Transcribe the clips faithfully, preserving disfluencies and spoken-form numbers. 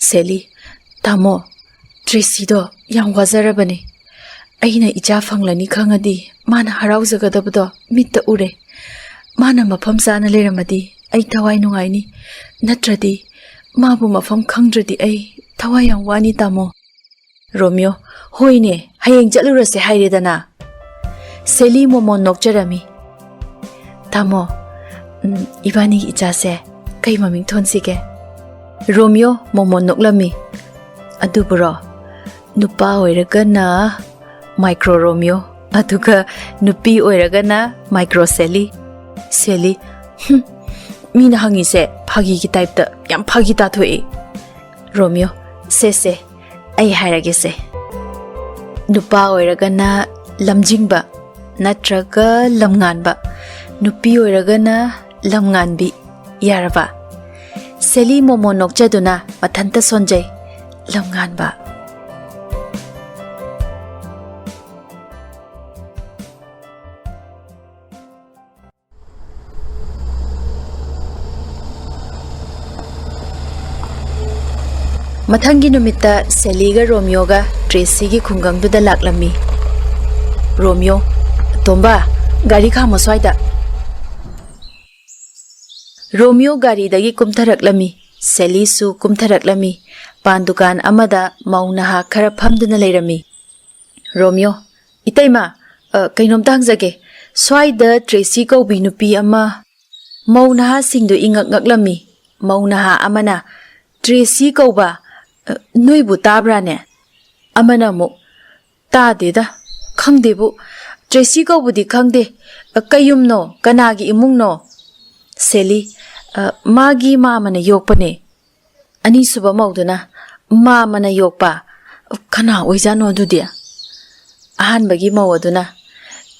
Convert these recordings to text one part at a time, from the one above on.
ꯁꯦꯂꯤ, "ꯇꯥꯃꯣ, ꯇ꯭ꯔꯦꯁꯤꯗꯣ ꯌꯥꯝ ꯋꯥꯖꯔꯕꯅꯦ꯫ ꯑꯩꯅ ꯏꯆꯥ ꯐꯪꯂꯅꯤ ꯈꯪꯉꯗꯤ ꯃꯥꯅ ꯍꯔꯥꯎꯖꯒꯗꯕꯗꯣ ꯃꯤꯠꯇ ꯎꯔꯦ꯫ ꯃꯥꯅ ꯃꯐꯝ ꯆꯥꯅ ꯂꯩꯔꯝꯃꯗꯤ ꯑꯩ ꯊꯋꯥꯏ ꯅꯨꯡꯉꯥꯏꯅꯤ꯫ ꯅꯠꯇ꯭ꯔꯗꯤ ꯃꯥꯕꯨ ꯃꯐꯝ ꯈꯪꯗ꯭ꯔꯗꯤ ꯑꯩ ꯊꯋꯥꯏ ꯌꯥꯝ ꯋꯥꯅꯤ, ꯇꯥꯃꯣ꯫" ꯔꯣꯃꯤꯌꯣ, "ꯍꯣꯏꯅꯦ, ꯍꯌꯦꯡ ꯆꯠꯂꯨꯔꯁꯦ ꯍꯥꯏꯔꯦꯗꯅ꯫" ꯁꯦꯂꯤ ꯃꯣꯃꯣꯟ ꯅꯣꯛꯆꯔꯝꯃꯤ꯫ "ꯇꯥꯃꯣ, ꯎꯝ, ꯏꯕꯥꯅꯤꯒꯤ ꯏꯆꯥꯁꯦ ꯀꯩ ꯃꯃꯤꯡ ꯊꯣꯟꯁꯤꯒꯦ?" ꯔꯣꯃꯤꯌꯣ ꯃꯣꯃꯣꯟ ꯅꯣꯛꯂꯝꯃꯤ꯫ "ꯑꯗꯨꯕꯨꯔꯣ, ꯅꯨꯄꯥ ꯑꯣꯏꯔꯒꯅ ꯃꯥꯏꯀ꯭ꯔꯣ ꯔꯣꯃꯤꯌꯣ, ꯑꯗꯨꯒ ꯅꯨꯄꯤ ꯑꯣꯏꯔꯒꯅ ꯃꯥꯏꯀ꯭ꯔꯣ ꯁꯦꯂꯤ꯫" ꯁꯦꯂꯤ, "ꯍꯨꯝ, ꯃꯤꯅ ꯍꯪꯉꯤꯁꯦ ꯐꯥꯒꯤꯒꯤ ꯇꯥꯏꯞꯇ ꯌꯥꯝ ꯐꯥꯒꯤ ꯇꯥꯊꯣꯛꯏ꯫" ꯔꯣꯃꯤꯌꯣ, "ꯁꯦ ꯁꯦ, ꯑꯩ ꯍꯥꯏꯔꯒꯦꯁꯦ꯫ ꯅꯨꯄꯥ ꯑꯣꯏꯔꯒꯅ ꯂꯝꯖꯤꯡꯕ ꯅꯠꯇ꯭ꯔꯒ ꯂꯝꯉꯥꯟꯕ, ꯅꯨꯄꯤ ꯑꯣꯏꯔꯒꯅ ꯂꯝꯉꯥꯟꯕꯤ꯫ ꯌꯥꯔꯕ?" ꯁꯦꯂꯤ ꯃꯣꯃꯣꯟ ꯅꯣꯛꯆꯗꯨꯅ ꯃꯊꯟꯇ ꯁꯣꯟꯖꯩ꯫ "ꯂꯝꯉꯥꯟꯕ꯫" ꯃꯊꯪꯒꯤ ꯅꯨꯃꯤꯠꯇ ꯁꯦꯂꯤꯒ ꯔꯣꯃꯤꯌꯣꯒ ꯇ꯭ꯔꯦꯁꯤꯒꯤ ꯈꯨꯡꯒꯪꯗꯨꯗ ꯂꯥꯛꯂꯝꯃꯤ꯫ ꯔꯣꯃꯤꯌꯣ, "ꯇꯣꯝꯕ, ꯒꯥꯔꯤ ꯈꯥꯝꯃꯣ ꯁ꯭ꯋꯥꯏꯗ꯫" ꯔꯣꯃꯤꯌꯣ ꯒꯥꯔꯤꯗꯒꯤ ꯀꯨꯝꯊꯔꯛꯂꯝꯃꯤ꯫ ꯁꯦꯂꯤꯁꯨ ꯀꯨꯝꯊꯔꯛꯂꯝꯃꯤ꯫ ꯄꯥꯟ ꯗꯨꯀꯥꯟ ꯑꯃꯗ ꯃꯧ ꯅꯍꯥ ꯈꯔ ꯐꯝꯗꯨꯅ ꯂꯩꯔꯝꯃꯤ꯫ ꯔꯣꯃꯤꯌꯣ, "ꯏꯇꯩꯃ, ꯑ, ꯀꯩꯅꯣꯝꯇ ꯍꯪꯖꯒꯦ꯫ ꯁ꯭ꯋꯥꯏꯗ ꯇ꯭ꯔꯦꯁꯤ ꯀꯧꯕꯤ ꯅꯨꯄꯤ ꯑꯃ꯫" ꯃꯧ ꯅꯍꯥꯁꯤꯡꯗꯨ ꯏꯉꯛ ꯉꯛꯂꯝꯃꯤ꯫ ꯃꯧ ꯅꯍꯥ ꯑꯃꯅ, "ꯇ꯭ꯔꯦꯁꯤ ꯀꯧꯕ, ꯑ, ꯅꯣꯏꯕꯨ ꯇꯥꯕ꯭ꯔꯥꯅꯦ?" ꯑꯃꯅ ꯑꯃꯨꯛ, "ꯇꯥꯗꯦꯗ, ꯈꯪꯗꯦꯕꯨ꯫ ꯇ꯭ꯔꯦꯁꯤ ꯀꯧꯕꯗꯤ ꯈꯪꯗꯦ꯫ ꯑ, ꯀꯩ ꯌꯨꯝꯅꯣ? ꯀꯅꯥꯒꯤ ꯏꯃꯨꯡꯅꯣ?" ꯁꯦꯂꯤ, "ꯑ, ꯃꯥꯒꯤ ꯃꯥꯃꯅ ꯌꯣꯛꯄꯅꯦ꯫" ꯑꯅꯤꯁꯨꯕ ꯃꯧꯗꯨꯅ, "ꯃꯥꯃꯅ ꯌꯣꯛꯄ? ꯀꯅꯥ ꯑꯣꯏꯖꯥꯠꯅꯣ ꯑꯗꯨꯗꯤ?" ꯑꯍꯥꯟꯕꯒꯤ ꯃꯧ ꯑꯗꯨꯅ,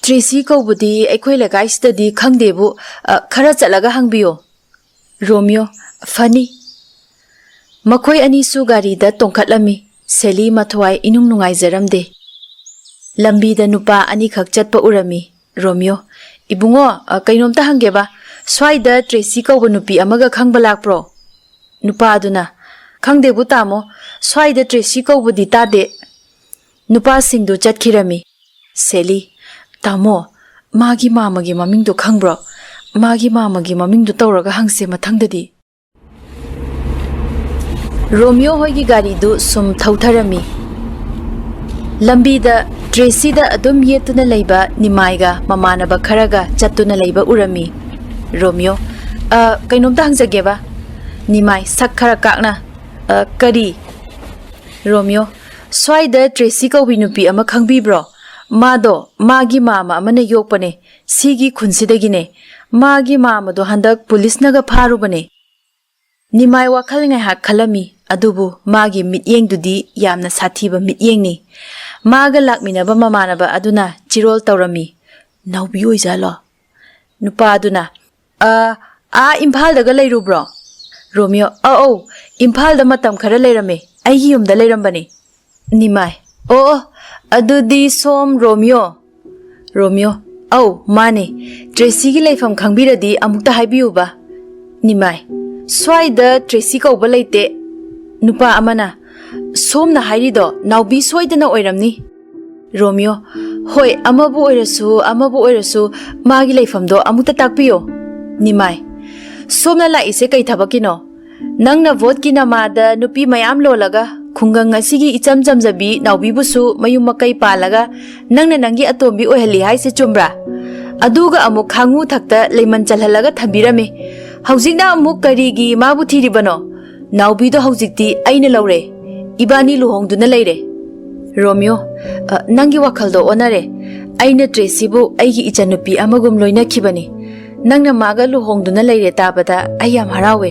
"ꯇ꯭ꯔꯦꯁꯤ ꯀꯧꯕꯗꯤ ꯑꯩꯈꯣꯏ ꯂꯩꯀꯥꯏꯁꯤꯗꯗꯤ ꯈꯪꯗꯦꯕꯨ, ꯑ, ꯈꯔ ꯆꯠꯂꯒ ꯍꯪꯕꯤꯌꯣ꯫" ꯔꯣꯃꯤꯌꯣ, "ꯐꯅꯤ꯫" ꯃꯈꯣꯏ ꯑꯅꯤꯁꯨ ꯒꯥꯔꯤꯗ ꯇꯣꯡꯈꯠꯂꯝꯃꯤ꯫ ꯁꯦꯂꯤ ꯃꯊ꯭ꯋꯥꯏ ꯏꯅꯨꯡ ꯅꯨꯡꯉꯥꯏꯖꯔꯝꯗꯦ꯫ ꯂꯝꯕꯤꯗ ꯅꯨꯄꯥ ꯑꯅꯤꯈꯛ ꯆꯠꯄ ꯎꯔꯝꯃꯤ꯫ ꯔꯣꯃꯤꯌꯣ, "ꯏꯕꯨꯡꯉꯣ, ꯑ, ꯀꯩꯅꯣꯝꯇ ꯍꯪꯒꯦꯕ, ꯁ꯭ꯋꯥꯏꯗ ꯇ꯭ꯔꯦꯁꯤ ꯀꯧꯕ ꯅꯨꯄꯤ ꯑꯃꯒ ꯈꯪꯕ ꯂꯥꯛꯄ꯭ꯔꯣ?" ꯅꯨꯄꯥ ꯑꯗꯨꯅ, "ꯈꯪꯗꯦꯕꯨ ꯇꯥꯃꯣ, ꯁ꯭ꯋꯥꯏꯗ ꯇ꯭ꯔꯦꯁꯤ ꯀꯧꯕꯗꯤ ꯇꯥꯗꯦ"꯫ ꯅꯨꯄꯥꯁꯤꯡꯗꯨ ꯆꯠꯈꯤꯔꯝꯃꯤ꯫ ꯁꯦꯂꯤ, "ꯇꯥꯃꯣ, ꯃꯥꯒꯤ ꯃꯥꯃꯒꯤ ꯃꯃꯤꯡꯗꯣ ꯈꯪꯕ꯭ꯔꯣ? ꯃꯥꯒꯤ ꯃꯥꯃꯒꯤ ꯃꯃꯤꯡꯗꯣ ꯇꯧꯔꯒ ꯍꯪꯁꯦ ꯃꯊꯪꯗꯗꯤ"꯫ ꯔꯣꯃꯤꯌꯣ ꯍꯣꯏꯒꯤ ꯒꯥꯔꯤꯗꯨ ꯁꯨꯝ ꯊꯧꯊꯔꯝꯃꯤ꯫ ꯂꯝꯕꯤꯗ ꯇ꯭ꯔꯦꯁꯤꯗ ꯑꯗꯨꯝ ꯌꯦꯠꯇꯨꯅ ꯂꯩꯕ ꯅꯤꯃꯥꯏꯒ ꯃꯃꯥꯟꯅꯕ ꯈꯔꯒ ꯆꯠꯇꯨꯅ ꯂꯩꯕ ꯎꯔꯝꯃꯤ꯫ ꯔꯣꯃꯤꯌꯣ, "ꯑ, ꯀꯩꯅꯣꯝꯇ ꯍꯪꯖꯒꯦꯕ"꯫ ꯅꯤꯃꯥꯏ, ꯁꯛ ꯈꯔ ꯀꯥꯛꯅ, "ꯑ, ꯀꯔꯤ"꯫ ꯔꯣꯃꯤꯌꯣ, "ꯁ꯭ꯋꯥꯏꯗ ꯇ꯭ꯔꯦꯁꯤ ꯀꯧꯕꯤ ꯅꯨꯄꯤ ꯑꯃ ꯈꯪꯕꯤꯕ꯭ꯔꯣ? ꯃꯥꯗꯣ ꯃꯥꯒꯤ ꯃꯥꯃ ꯑꯃꯅ ꯌꯣꯛꯄꯅꯦ, ꯁꯤꯒꯤ ꯈꯨꯟꯁꯤꯗꯒꯤꯅꯦ꯫ ꯃꯥꯒꯤ ꯃꯥꯃꯗꯣ ꯍꯟꯗꯛ ꯄꯨꯂꯤꯁꯅꯒ ꯐꯥꯔꯨꯕꯅꯦ"꯫ ꯅꯤꯃꯥꯏ ꯋꯥꯈꯜ ꯉꯥꯏꯍꯥꯛ ꯈꯜꯂꯝꯃꯤ, ꯑꯗꯨꯕꯨ ꯃꯥꯒꯤ ꯃꯤꯠꯌꯦꯡꯗꯨꯗꯤ ꯌꯥꯝꯅ ꯁꯥꯊꯤꯕ ꯃꯤꯠꯌꯦꯡꯅꯤ꯫ ꯃꯥꯒ ꯂꯥꯛꯃꯤꯟꯅꯕ ꯃꯃꯥꯟꯅꯕ ꯑꯗꯨꯅ ꯆꯤꯔꯣꯜ ꯇꯧꯔꯝꯃꯤ꯫ "ꯅꯥꯎꯕꯤ ꯑꯣꯏꯖꯥꯠꯂꯣ?" ꯅꯨꯄꯥ ꯑꯗꯨꯅ, "ꯑ, ꯑꯥ ꯏꯝꯐꯥꯜꯗꯒ ꯂꯩꯔꯨꯕ꯭ꯔꯣ?" ꯔꯣꯃꯤꯌꯣ, "ꯑ, ꯑꯧ, ꯏꯝꯐꯥꯜꯗ ꯃꯇꯝ ꯈꯔ ꯂꯩꯔꯝꯃꯦ, ꯑꯩꯒꯤ ꯌꯨꯝꯗ ꯂꯩꯔꯝꯕꯅꯤ"꯫ ꯅꯤꯃꯥꯏ, "ꯑꯣ, ꯑꯣ, ꯑꯗꯨꯗꯤ ꯁꯣꯝ ꯔꯣꯃꯤꯌꯣ"꯫ ꯔꯣꯃꯤꯌꯣ, "ꯑꯧ, ꯃꯥꯅꯦ꯫ ꯇ꯭ꯔꯦꯁꯤꯒꯤ ꯂꯩꯐꯝ ꯈꯪꯕꯤꯔꯗꯤ ꯑꯃꯨꯛꯇ ꯍꯥꯏꯕꯤꯌꯨꯕ"꯫ ꯅꯤꯃꯥꯏ, "ꯁ꯭ꯋꯥꯏꯗ ꯇ꯭ꯔꯦꯁꯤ ꯀꯧꯕ ꯂꯩꯇꯦ"꯫ ꯅꯨꯄꯥ ꯑꯃꯅ, "ꯁꯣꯝꯅ ꯍꯥꯏꯔꯤꯗꯣ ꯅꯥꯎꯕꯤ ꯁꯣꯏꯗꯅ ꯑꯣꯏꯔꯝꯅꯤ"꯫ ꯔꯣꯃꯤꯌꯣ, "ꯍꯣꯏ, ꯑꯃꯕꯨ ꯑꯣꯏꯔꯁꯨ, ꯑꯃꯕꯨ ꯑꯣꯏꯔꯁꯨ, ꯃꯥꯒꯤ ꯂꯩꯐꯝꯗꯣ ꯑꯃꯨꯛꯇ ꯇꯥꯛꯄꯤꯌꯣ"꯫ ꯅꯤꯃꯥꯏ, "ꯁꯣꯝꯅ ꯂꯥꯛꯏꯁꯦ ꯀꯩ ꯊꯕꯛꯀꯤꯅꯣ? ꯅꯪꯅ ꯚꯣꯠꯀꯤ ꯅꯃꯥꯗ ꯅꯨꯄꯤ ꯃꯌꯥꯝ ꯂꯣꯜꯂꯒ, ꯈꯨꯡꯒꯪ ꯑꯁꯤꯒꯤ ꯏꯆꯝ ꯆꯝꯖꯕꯤ ꯅꯥꯎꯕꯤꯕꯨꯁꯨ ꯃꯌꯨꯝ ꯃꯀꯩ ꯄꯥꯜꯂꯒ, ꯅꯪꯅ ꯅꯪꯒꯤ ꯑꯇꯣꯝꯕꯤ ꯑꯣꯏꯍꯜꯂꯤ ꯍꯥꯏꯁꯦ ꯆꯨꯝꯕ꯭ꯔꯥ? ꯑꯗꯨꯒ ꯑꯃꯨꯛ ꯈꯥꯉꯨ ꯊꯛꯇ ꯂꯩꯃꯟ ꯆꯜꯍꯜꯂꯒ ꯊꯝꯕꯤꯔꯝꯃꯤ꯫ ꯍꯧꯖꯤꯛꯅ ꯑꯃꯨꯛ ꯀꯔꯤꯒꯤ ꯃꯥꯕꯨ ꯊꯤꯔꯤꯕꯅꯣ? ꯅꯥꯎꯕꯤꯗꯣ ꯍꯧꯖꯤꯛꯇꯤ ꯑꯩꯅ ꯂꯧꯔꯦ꯫ ꯏꯕꯥꯅꯤ ꯂꯨꯍꯣꯡꯗꯨꯅ ꯂꯩꯔꯦ"꯫ ꯔꯣꯃꯤꯌꯣ, "ꯑ, ꯅꯪꯒꯤ ꯋꯥꯈꯜꯗꯣ ꯑꯣꯟꯅꯔꯦ꯫ ꯑꯩꯅ ꯇ꯭ꯔꯦꯁꯤꯕꯨ ꯑꯩꯒꯤ ꯏꯆꯟꯅꯨꯄꯤ ꯑꯃꯒꯨꯝ ꯂꯣꯏꯅꯈꯤꯕꯅꯤ꯫ ꯅꯪꯅ ꯃꯥꯒ ꯂꯨꯍꯣꯡꯗꯨꯅ ꯂꯩꯔꯦ ꯇꯥꯕꯗ ꯑꯩ ꯌꯥꯝ ꯍꯔꯥꯎꯋꯦ꯫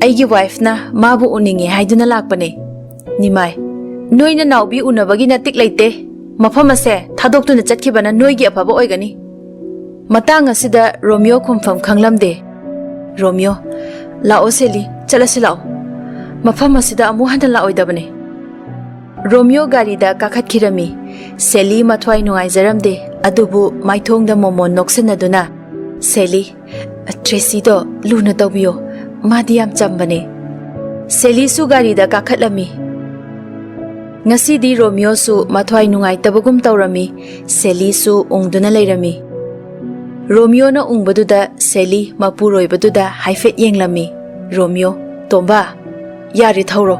ꯑꯩꯒꯤ ꯋꯥꯏꯐꯅ ꯃꯥꯕꯨ ꯎꯅꯤꯡꯉꯦ ꯍꯥꯏꯗꯨꯅ ꯂꯥꯛꯄꯅꯦ"꯫ ꯅꯤꯃꯥꯏ, "ꯅꯣꯏꯅ ꯅꯥꯎꯕꯤ ꯎꯅꯕꯒꯤ ꯅꯇꯤꯛ ꯂꯩꯇꯦ꯫ ꯃꯐꯝ ꯑꯁꯦ ꯊꯥꯗꯣꯛꯇꯨꯅ ꯆꯠꯈꯤꯕꯅ ꯅꯣꯏꯒꯤ ꯑꯐꯕ ꯑꯣꯏꯒꯅꯤ"꯫ ꯃꯇꯥꯡ ꯑꯁꯤꯗ ꯔꯣꯃꯤꯌꯣ ꯈꯨꯝꯐꯝ ꯈꯪꯂꯝꯗꯦ꯫ ꯔꯣꯃꯤꯌꯣ, "ꯂꯥꯛꯑꯣ ꯁꯦꯂꯤ, ꯆꯠꯂꯁꯤ ꯂꯥꯛꯑꯣ꯫ ꯃꯐꯝ ꯑꯁꯤꯗ ꯑꯃꯨꯛ ꯍꯟꯅ ꯂꯥꯛꯑꯣꯏꯗꯕꯅꯤ"꯫ ꯔꯣꯃꯤꯌꯣ ꯒꯥꯔꯤꯗ ꯀꯥꯈꯠꯈꯤꯔꯝꯃꯤ꯫ ꯁꯦꯂꯤ ꯃꯊ꯭ꯋꯥꯏ ꯅꯨꯡꯉꯥꯏꯖꯔꯝꯗꯦ, ꯑꯗꯨꯕꯨ ꯃꯥꯏꯊꯣꯡꯗ ꯃꯣꯃꯣꯟ ꯅꯣꯛꯁꯤꯟꯅꯗꯨꯅ, "ꯁꯦꯂꯤ, ꯇ꯭ꯔꯦꯁꯤꯗꯣ ꯂꯨꯅ ꯇꯧꯕꯤꯌꯣ, ꯃꯥꯗꯤ ꯌꯥꯝ ꯆꯝꯕꯅꯦ"꯫ ꯁꯦꯂꯤꯁꯨ ꯒꯥꯔꯤꯗ ꯀꯥꯈꯠꯂꯝꯃꯤ꯫ ꯉꯁꯤꯗꯤ ꯔꯣꯃꯤꯌꯣꯁꯨ ꯃꯊ꯭ꯋꯥꯏ ꯅꯨꯡꯉꯥꯏꯇꯕꯒꯨꯝ ꯇꯧꯔꯝꯃꯤ꯫ ꯁꯦꯂꯤꯁꯨ ꯎꯪꯗꯨꯅ ꯂꯩꯔꯝꯃꯤ꯫ ꯔꯣꯃꯤꯌꯣꯅ ꯎꯪꯕꯗꯨꯗ ꯁꯦꯂꯤ ꯃꯄꯨꯔꯣꯏꯕꯗꯨꯗ ꯍꯥꯏꯐꯦꯠ ꯌꯦꯡꯂꯝꯃꯤ꯫ ꯔꯣꯃꯤꯌꯣ, "ꯇꯣꯝꯕ, ꯌꯥꯔꯦ, ꯊꯧꯔꯣ"꯫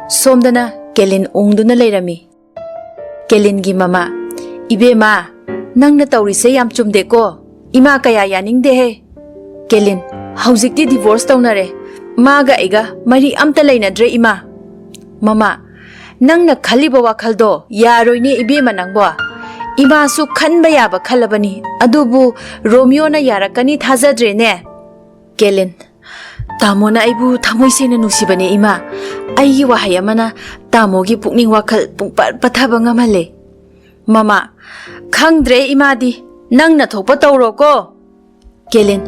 ꯁꯣꯝꯗꯅ ꯀꯦꯂꯤꯟ ꯎꯪꯗꯨꯅ ꯂꯩꯔꯝꯃꯤ꯫ ꯀꯦꯂꯤꯟꯒꯤ ꯃꯃꯥ, "ꯏꯕꯦꯝꯃ, ꯅꯪꯅ ꯇꯧꯔꯤꯁꯦ ꯌꯥꯝ ꯆꯨꯝꯗꯦꯀꯣ꯫ ꯏꯃꯥ ꯀꯌꯥ ꯌꯥꯅꯤꯡꯗꯦꯍꯦ"꯫ ꯀꯦꯂꯤꯟ, "ꯍꯧꯖꯤꯛꯇꯤ ꯗꯤꯚꯣꯔꯁ ꯇꯧꯅꯔꯦ꯫ ꯃꯥꯒ ꯑꯩꯒ ꯃꯔꯤ ꯑꯝꯇ ꯂꯩꯅꯗ꯭ꯔꯦ, ꯏꯃꯥ"꯫ ꯃꯃꯥ, "ꯅꯪꯅ ꯈꯜꯂꯤꯕ ꯋꯥꯈꯜꯗꯣ ꯌꯥꯔꯣꯏꯅꯦ ꯏꯕꯦꯝꯃ ꯅꯪꯕꯣ꯫ ꯏꯃꯥꯁꯨ ꯈꯟꯕ ꯌꯥꯕ ꯈꯜꯂꯕꯅꯤ, ꯑꯗꯨꯕꯨ ꯔꯣꯃꯤꯌꯣꯅ ꯌꯥꯔꯛꯀꯅꯤ ꯊꯥꯖꯗ꯭ꯔꯦꯅꯦ"꯫ ꯀꯦꯂꯤꯟ, "ꯇꯥꯃꯣꯅ ꯑꯩꯕꯨ ꯊꯃꯣꯏ ꯁꯦꯡꯅ ꯅꯨꯡꯁꯤꯕꯅꯦ, ꯏꯃꯥ꯫ ꯑꯩꯒꯤ ꯋꯥꯍꯩ ꯑꯃꯅ ꯇꯥꯃꯣꯒꯤ ꯄꯨꯛꯅꯤꯡ ꯋꯥꯈꯜ ꯄꯨꯡꯄꯠ ꯄꯠꯊꯕ ꯉꯝꯍꯜꯂꯦ"꯫ ꯃꯃꯥ, "ꯈꯪꯗ꯭ꯔꯦ ꯏꯃꯥꯗꯤ, ꯅꯪꯅ ꯊꯣꯛꯄ ꯇꯧꯔꯣꯀꯣ"꯫ ꯀꯦꯂꯤꯟ,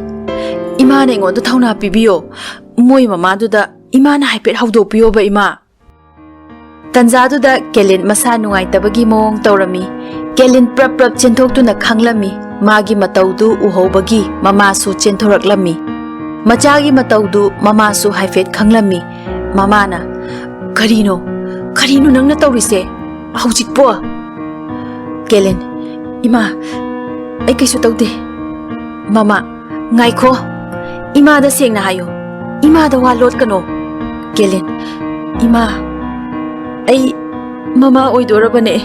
"ꯏꯃꯥꯅ ꯑꯩꯉꯣꯟꯗ ꯊꯧꯅꯥ ꯄꯤꯕꯤꯌꯣ꯫ ꯃꯣꯏ ꯃꯃꯥꯗꯨꯗ ꯏꯃꯥꯅ ꯍꯥꯏꯐꯦꯠ ꯍꯧꯗꯣꯛꯄꯤꯌꯣꯕ, ꯏꯃꯥ"꯫ ꯇꯟꯖꯥꯗꯨꯗ ꯀꯦꯂꯤꯟ ꯃꯁꯥ ꯅꯨꯡꯉꯥꯏꯇꯕꯒꯤ ꯃꯑꯣꯡ ꯇꯧꯔꯝꯃꯤ꯫ ꯀꯦꯂꯤꯟ ꯄ꯭ꯔꯞ ꯄ꯭ꯔꯞ ꯆꯦꯟꯊꯣꯛꯇꯨꯅ ꯈꯪꯂꯝꯃꯤ꯫ ꯃꯥꯒꯤ ꯃꯇꯧꯗꯨ ꯎꯍꯧꯕꯒꯤ ꯃꯃꯥꯁꯨ ꯆꯦꯟꯊꯣꯔꯛꯂꯝꯃꯤ꯫ ꯃꯆꯥꯒꯤ ꯃꯇꯧꯗꯨ ꯃꯃꯥꯁꯨ ꯍꯥꯏꯐꯦꯠ ꯈꯪꯂꯝꯃꯤ꯫ ꯃꯃꯥꯅ, "ꯀꯔꯤꯅꯣ? ꯀꯔꯤꯅꯣ ꯅꯪꯅ ꯇꯧꯔꯤꯁꯦ ꯍꯧꯖꯤꯛꯄꯣ?" ꯀꯦꯂꯤꯟ, "ꯏꯃꯥ, ꯑꯩ ꯀꯩꯁꯨ ꯇꯧꯗꯦ"꯫ ꯃꯃꯥ, "ꯉꯥꯏꯈꯣ, ꯏꯃꯥꯗ ꯁꯦꯡꯅ ꯍꯥꯏꯌꯨ꯫ ꯏꯃꯥꯗ ꯋꯥ ꯂꯣꯠꯀꯅꯣ"꯫ ꯀꯦꯂꯤꯟ, "ꯏꯃꯥ, ꯑꯩ ꯃꯃꯥ ꯑꯣꯏꯗꯣꯔꯕꯅꯦ"꯫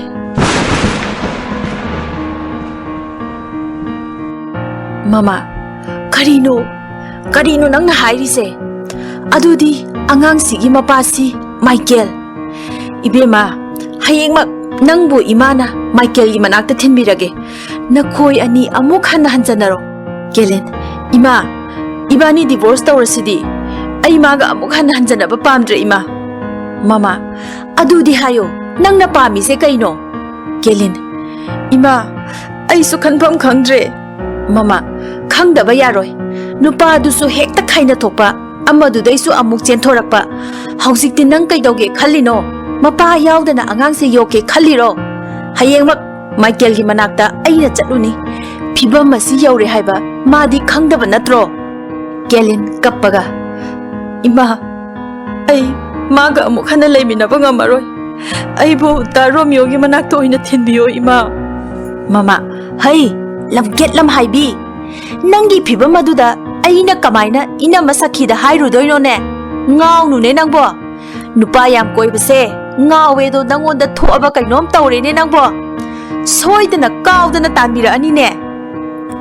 ꯃꯃꯥ, "ꯀꯔꯤꯅꯣ? ꯀꯔꯤꯅꯣ ꯅꯪꯅ ꯍꯥꯏꯔꯤꯁꯦ? ꯑꯗꯨꯗꯤ ꯑꯉꯥꯡꯁꯤꯒꯤ ꯃꯄꯥꯁꯤ ꯃꯥꯏꯀꯦꯜ꯫ ꯏꯕꯦꯝꯃ, ꯍꯌꯦꯡꯃꯛ ꯅꯪꯕꯨ ꯏꯃꯥꯅ ꯃꯥꯏꯀꯦꯜꯒꯤ ꯃꯅꯥꯛꯇ ꯊꯤꯟꯕꯤꯔꯒꯦ꯫ ꯅꯈꯣꯏ ꯑꯅꯤ ꯑꯃꯨꯛ ꯍꯟꯅ ꯍꯟꯖꯟꯅꯔꯣ"꯫ ꯀꯦꯂꯤꯟ, "ꯏꯃꯥ, ꯏꯕꯥꯅꯤ ꯗꯤꯚꯣꯔꯁ ꯇꯧꯔꯁꯤꯗꯤ꯫ ꯑꯩ ꯃꯥꯒ ꯑꯃꯨꯛ ꯍꯟꯅ ꯍꯟꯖꯟꯅꯕ ꯄꯥꯝꯗ꯭ꯔꯦ, ꯏꯃꯥ"꯫ ꯃꯃꯥ, "ꯑꯗꯨꯗꯤ ꯍꯥꯏꯌꯣ, ꯅꯪꯅ ꯄꯥꯝꯃꯤꯁꯦ ꯀꯩꯅꯣ?" ꯀꯦꯂꯤꯟ, "ꯏꯃꯥ, ꯑꯩꯁꯨ ꯈꯟꯐꯝ ꯈꯪꯗ꯭ꯔꯦ"꯫ ꯃꯃꯥ, "ꯈꯪꯗꯕ ꯌꯥꯔꯣꯏ꯫ ꯅꯨꯄꯥꯗꯨꯁꯨ ꯍꯦꯛꯇ ꯈꯥꯏꯅ ꯊꯣꯛꯄ꯫ ꯑꯃꯗꯨꯗꯩꯁꯨ ꯑꯃꯨꯛ ꯆꯦꯟꯊꯣꯔꯛꯄ꯫ "ꯍꯧꯖꯤꯛꯇꯤ ꯅꯪ ꯀꯩꯗꯧꯒꯦ ꯈꯜꯂꯤꯅꯣ? ꯃꯄꯥ ꯌꯥꯎꯗꯅ ꯑꯉꯥꯡꯁꯦ ꯌꯣꯛꯀꯦ ꯈꯜꯂꯤꯔꯣ? ꯍꯌꯦꯡꯃꯛ ꯃꯥꯏꯀꯦꯜꯒꯤ ꯃꯅꯥꯛꯇ ꯑꯩꯅ ꯆꯠꯂꯨꯅꯤ꯫ ꯐꯤꯕꯝ ꯑꯁꯤ ꯌꯧꯔꯦ ꯍꯥꯏꯕ ꯃꯥꯗꯤ ꯈꯪꯗꯕ ꯅꯠꯇ꯭ꯔꯣ?" ꯀꯦꯂꯤꯟ ꯀꯞꯄꯒ, "ꯏꯃꯥ, ꯑꯩ ꯃꯥꯒ ꯑꯃꯨꯛ ꯍꯟꯅ ꯂꯩꯃꯤꯟꯅꯕ ꯉꯝꯃꯔꯣꯏ꯫ ꯑꯩꯕꯨ ꯗꯥ ꯔꯣꯃꯤꯌꯣꯒꯤ ꯃꯅꯥꯛꯇ ꯑꯣꯏꯅ ꯊꯤꯟꯕꯤꯌꯣ, ꯏꯃꯥ꯫" ꯃꯃꯥ, "ꯍꯩ, ꯂꯝꯀꯦꯠ ꯂꯝꯍꯥꯏꯕꯤ, ꯅꯪꯒꯤ ꯐꯤꯕꯝ ꯑꯗꯨꯗ ꯑꯩꯅ ꯀꯃꯥꯏꯅ ꯏꯅꯝꯃ ꯁꯈꯤꯗ ꯍꯥꯏꯔꯨꯗꯣꯏꯅꯣꯅꯦ? ꯉꯥꯎꯅꯨꯅꯦ ꯅꯪꯕꯣ꯫ ꯅꯨꯄꯥ ꯌꯥꯝ ꯀꯣꯏꯕꯁꯦ ꯉꯥꯎꯋꯦꯗꯣ ꯅꯪꯉꯣꯟꯗ ꯊꯣꯛꯑꯕ ꯀꯩꯅꯣꯝ ꯇꯧꯔꯦꯅꯦ ꯅꯪꯕꯣ꯫ ꯁꯣꯏꯗꯅ ꯀꯥꯎꯗꯅ ꯇꯥꯟꯕꯤꯔꯛꯑꯅꯤꯅꯦ꯫"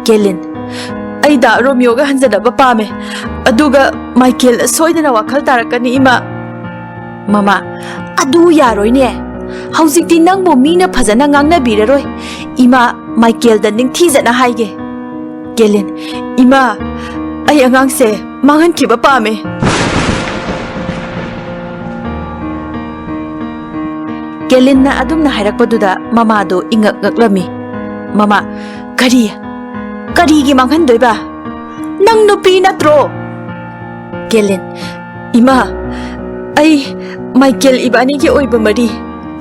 ꯀꯦꯂꯤꯟ, "ꯑꯩ ꯗꯥ ꯔꯣꯃꯤꯌꯣꯒ ꯍꯟꯖꯅꯕ ꯄꯥꯝꯃꯦ꯫ ꯑꯗꯨꯒ ꯃꯥꯏꯀꯦꯜ ꯁꯣꯏꯗꯅ ꯋꯥꯈꯜ ꯇꯥꯔꯛꯀꯅꯤ, ꯏꯃꯥ꯫" ꯃꯃꯥ, "ꯑꯗꯨ ꯌꯥꯔꯣꯏꯅꯦ꯫ ꯍꯧꯖꯤꯛꯇꯤ ꯅꯪꯕꯨ ꯃꯤꯅ ꯐꯖꯅ ꯉꯥꯡꯅꯕꯤꯔꯔꯣꯏ꯫ ꯏꯃꯥ, ꯃꯥꯏꯀꯦꯜꯗ ꯅꯤꯡꯊꯤꯖꯅ ꯍꯥꯏꯒꯦ꯫" ꯀꯦꯂꯤꯟ, "ꯏꯃꯥ, ꯑꯩ ꯑꯉꯥꯡꯁꯦ ꯃꯥꯡꯍꯟꯈꯤꯕ ꯄꯥꯝꯃꯦ꯫" ꯀꯦꯂꯤꯟꯅ ꯑꯗꯨꯝꯅ ꯍꯥꯏꯔꯛꯄꯗꯨꯗ ꯃꯃꯥꯗꯣ ꯏꯉꯛ ꯉꯛꯂꯝꯃꯤ꯫ ꯃꯃꯥ, "ꯀꯔꯤ? ꯀꯔꯤꯒꯤ ꯃꯥꯡꯍꯟꯗꯣꯏꯕ? ꯅꯪ ꯅꯨꯄꯤ ꯅꯠꯇ꯭ꯔꯣ?" ꯀꯦꯂꯤꯟ, "ꯏꯃꯥ, ꯑꯩ ꯃꯥꯏꯀꯦꯜ ꯏꯕꯥꯅꯤꯒꯤ ꯑꯣꯏꯕ ꯃꯔꯤ,